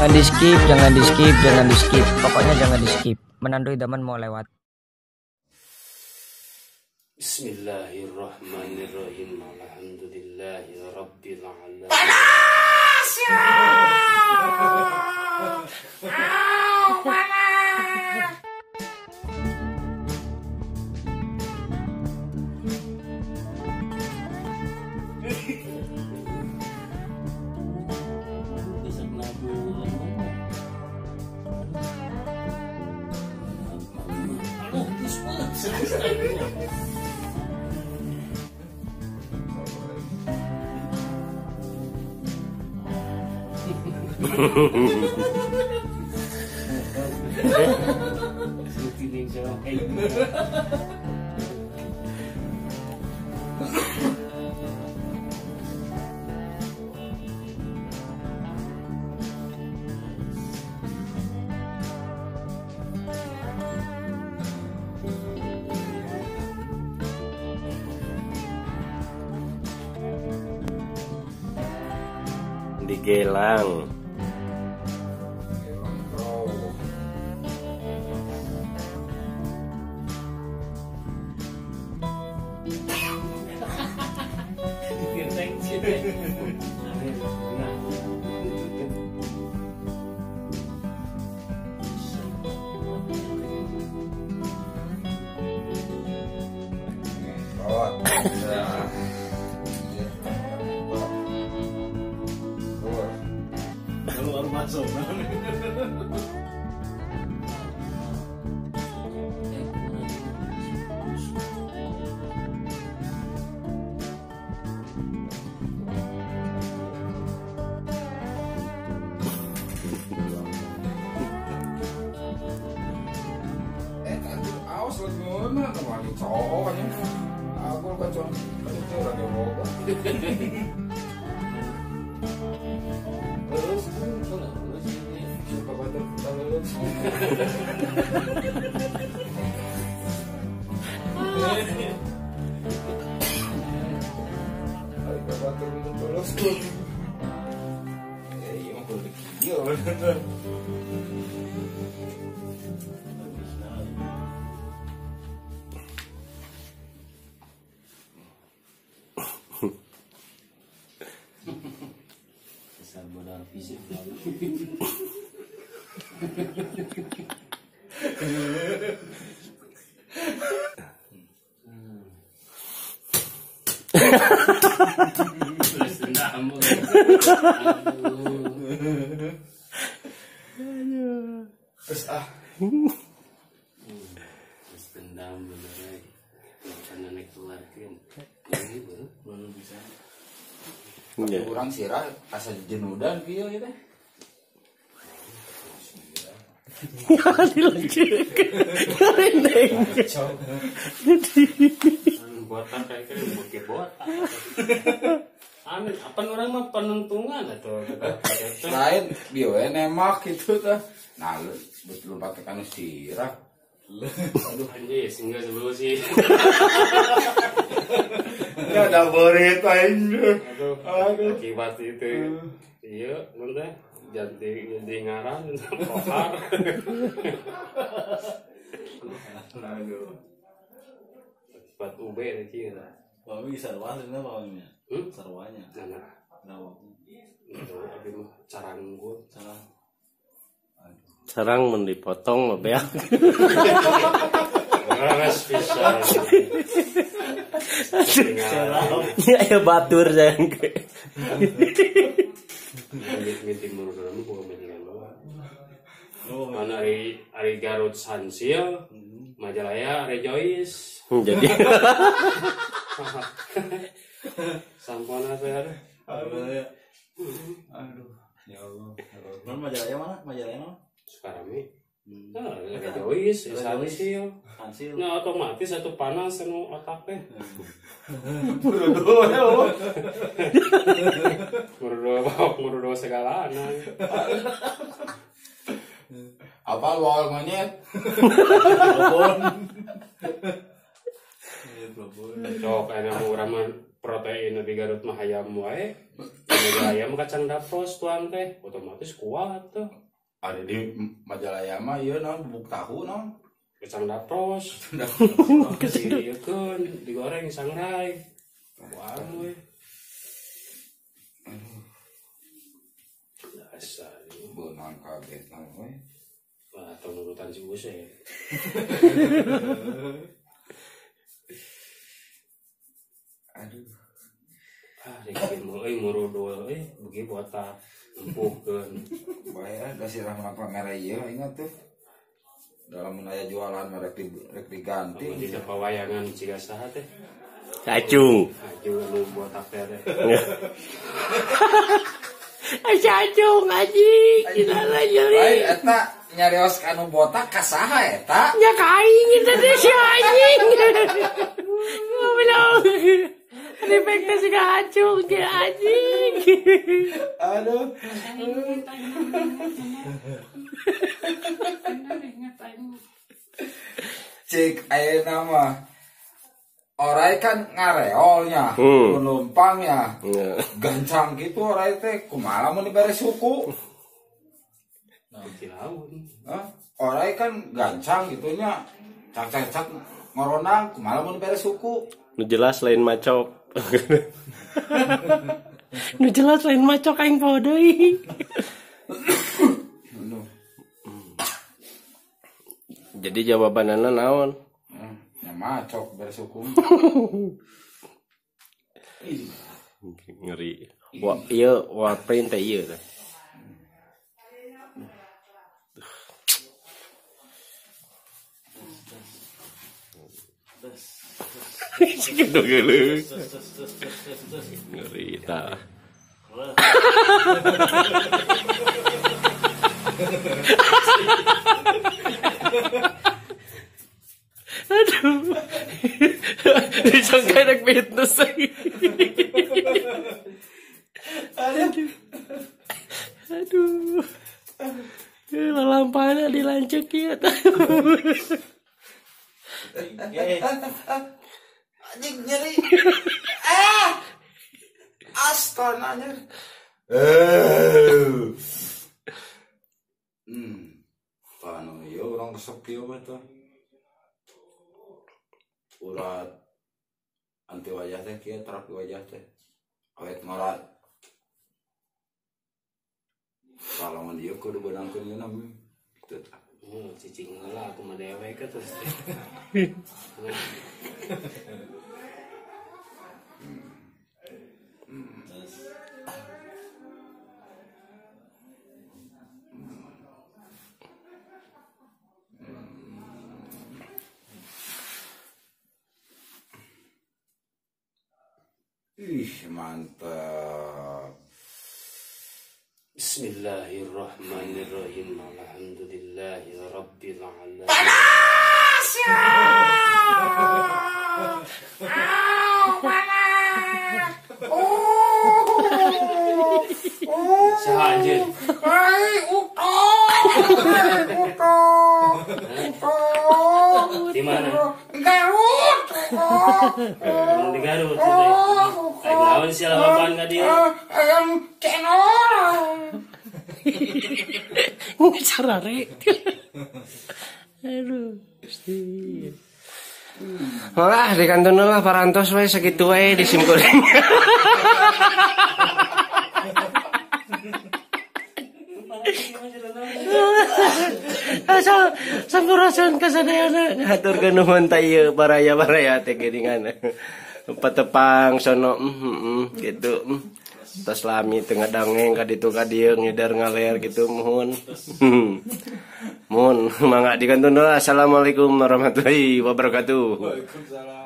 Jangan di skip, jangan di skip, jangan di skip. Pokoknya jangan di skip. Menantu idaman mau lewat. Bismillahirrahmanirrahim. Alhamdulillahirabbil alamin. Panas ya. Au, panas. Di Gelang. Terus ah. Terus dendam bener. Karena naik keluarkan. Ini baru bisa. Kurang sirah asa jenudan kieu ieu teh. Dilanjutkan. Botak kayak kan bukit botak. Amin, apa orang mah penentungan atau lain bieu we nemak gitu tah. Nah, lu betul pakai kanu sirah. Aduh anjir, sehingga sebelum sih. Ya ada borit anjir. Aduh, aduh. Akibat itu. Iya, mun teh jadi ngaran pohar. Aduh. Akibat UB lagi lah. Bawi sarwa sebenarnya bawangnya. Sarwanya. Nah. Nah. Itu abi mah carang gua, carang. Sarang mun dipotong mah beak. Geus pisan. Ya ya batur sayang ke. Meeting menurut bukan meeting mana ari Garut Sansil, Majalaya Rejoice. Jadi Sampona teh. Aduh. Aduh. Ya Allah. Mana Majalaya mana? Majalaya mana? Sukarame. Nah, Rejoice, Sansil. Sansil. Nah, otomatis satu panas anu otak teh. Murudo ya Allah. Murudo murudo segalana. Apa wal monyet? Cok aya urang mah protein di Garut mah hayam wae. Ayam kacang dapros tuang teh otomatis kuat tuh. Ada di Majalaya mah ieu naon bubuk tahu naon kacang dapros. Dieukeun digoreng sangrai. Kuat we. Dasar beunang kabeh tah we. Wah, tong nurutan si Use. Aduh. Ah, rek euy murudul euy beuki botak empuhkeun. Bae da si Rahman pamere ieu ingat tuh. Dalam aya jualan mah rek diganti. Di pawayangan ciga saha teh? Acung. Acung anu botak teh. Acung anjing, gila jadi. Lain eta nyarios ka anu botak ka saha eta? Nya ka aing eta teh si anjing. Goblok. Refleknya sudah acung dia anjing. Aduh. Cik ayeuna mah orai kan ngareolnya, penumpangnya. Gancang gitu orai teh kumaha mun dibere suku. Hah? Orai kan gancang gitunya. Cak-cak ngoronang kumaha mun dibere suku. Nu jelas lain macok. Nu jelas lain macok aing poho deui. Jadi jawabanana naon? Nya macok bersuku. Ngeri. Wah, ieu warprint teh ieu teh. Gitu geuleuh. Ngeri tah. Aduh. Disangka rek fitness. Aduh. Aduh. Lalampana dilanceuk ieu tah. Anjing nyeri. Aston anjir. Pano ieu urang resep kieu mah tah. Urat anti wajah teh kieu terapi wajah teh. Awet ngorat. Kalau ieu kudu beunangkeun ieu mah. Kitu tah. Cicing heula aku mah dewek terus. Ih, mantap. Bismillahirrahmanirrahim. Alhamdulillahi rabbil alamin. Panas ya. Au, panas. Oh. Saha anjeun? Ai, utok. Utok. Utok. Di mana? Garut. Di Garut. Aing naon sia lawapan ka dieu? Ayam cenor. Carare. Aduh, Gusti. Lah dikantun lah parantos we sakitu we disimkuring. Asal sampurasun ka sadayana haturkeun nuhun ta ieu baraya-baraya teh geuningan. Patepang sono gitu. Tos lami teu ngadangeng ka ditu ka dieu ngider ngaler gitu muhun. Muhun mangga dikantun. Assalamualaikum warahmatullahi wabarakatuh. Waalaikumsalam.